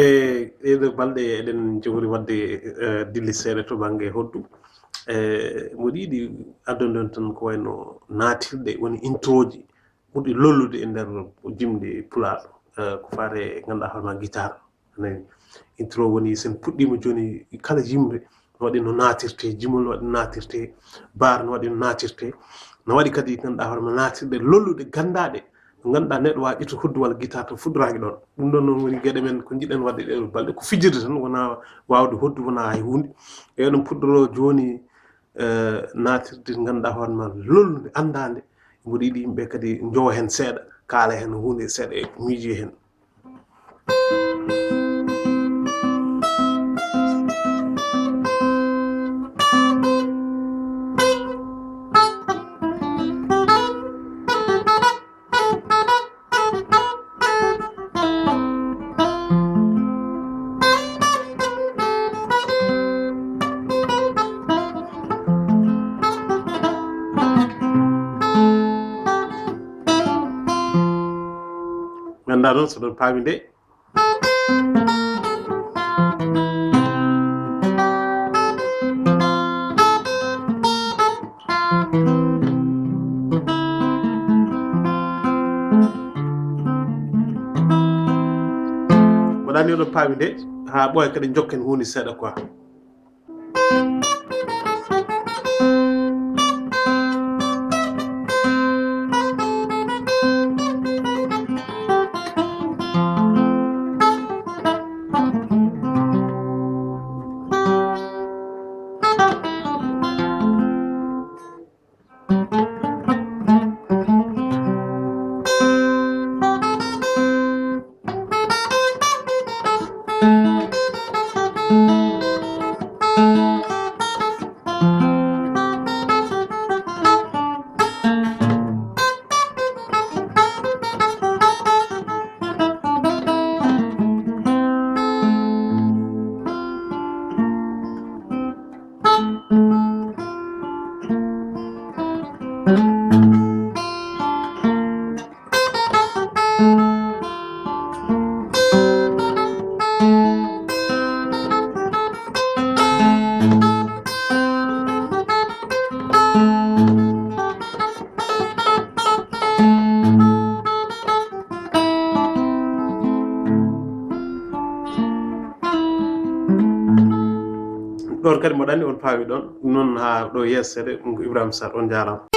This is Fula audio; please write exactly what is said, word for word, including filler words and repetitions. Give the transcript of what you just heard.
E ɗeɗo balɗe eɗen jogori waɗde, eh, dilli seeɗa to bannge hoddu. E mboɗo yiɗi addude on tan ko wayno naatirɗe, woni introji ɓurɗi lollude e nder jimɗi pulaar, eh, ko faati e ngannduɗaa hoore ma guitare. Nani? Intro woni sen puɗɗiima jooni, kala jimre no waɗi no naatirte, jimol no waɗi no naatirte, bar no waɗi no naatirte. No waɗi kadi ngannduɗaa hoore ma naatirɗe lolluɗe ganndaaɗe. Ngannduɗaa neɗɗo waawa ƴettude hoddu walla guitare to fuɗɗoraaki ɗoon. Ɗum ɗoon noon woni geɗe men ko njiɗen waɗde ɗee ɗoo balɗe. Ko fijirde tan, wonaa waawde hoddu, wonaa hay huunde. E ɗum puɗɗoroo jooni, eh, naatirde ngannduɗaa hoore ma lollude, anndaande. Mboɗo yiɗi yimɓe kadi njowa heen seeɗa, kaala heen huunde seeɗa e miijii heen. Mi anndaa noon so ɗon paami nde. Mboɗo anndi oɗon paami nde, haa ɓooya kadi njokken huunde seeɗa quoi. Ɗoon kadi mboɗo anndi on paami ɗoon. Noon haa ɗo yeeso seeɗa, ɗum ko Ibrahima Sarr, on njaaraama.